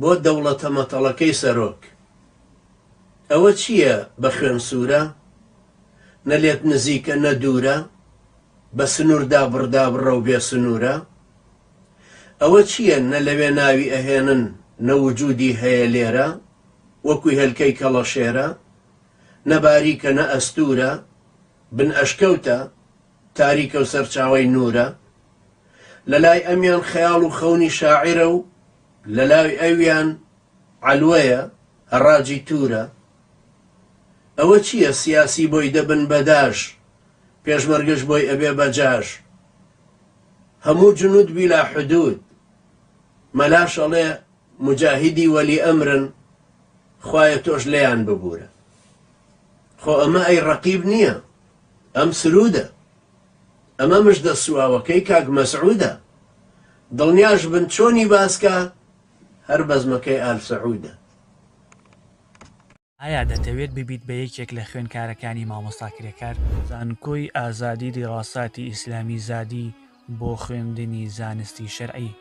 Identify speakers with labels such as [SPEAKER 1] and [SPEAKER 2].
[SPEAKER 1] بۆ دەوڵەتە مەتەڵەکەی سەرۆک. ئەوە چییە بە خوێن سوورە؟ نە لێت نزیکە نە دوورە، بە سنوور دابڕ دابڕە و بێ سنوورە؟ ئەوە چییە نە لەوێ ناوی ئەهێنن نە وجوودی هەیە لێرە، وەکوو هێلکەی کەڵەشێرە؟ نە باریکە نە ئەستوورە، بن ئەشکەوتە، تاریکە و سەرچاوەی نوورە؟ لە لای ئەمیان خەیاڵ و خەونی شاعیرە و لە لای ئەویان عەلوەیە، هەڕاجی توورە. ئەوە چییە سیاسی بۆی دەبن بە داش، پێشمەرگەش بۆی ئەبێ بە جاش. هەموو جنود بیلا حدود. مەلاش ئەڵێ موجاهیدی وەلی ئەمرن، خوایە تۆش لێیان ببوورە. خۆ ئەمە ئەی ڕەقیب نییە، ئەم سروودە. ئەمە مژدە سواوەکەی کاک مەسعودە. دڵنیاش بن چۆنی باسکا هەر بەزمەکەی ئال سعودە.
[SPEAKER 2] ئایا دەتەوێت ببیت بە یەکێک لە خوێندکارەکانی مامۆستا کرێکار؟ زانکۆی ئازادی دیراساتی ئیسلامی زادی بۆ خوێندنی زانستی شەرعی.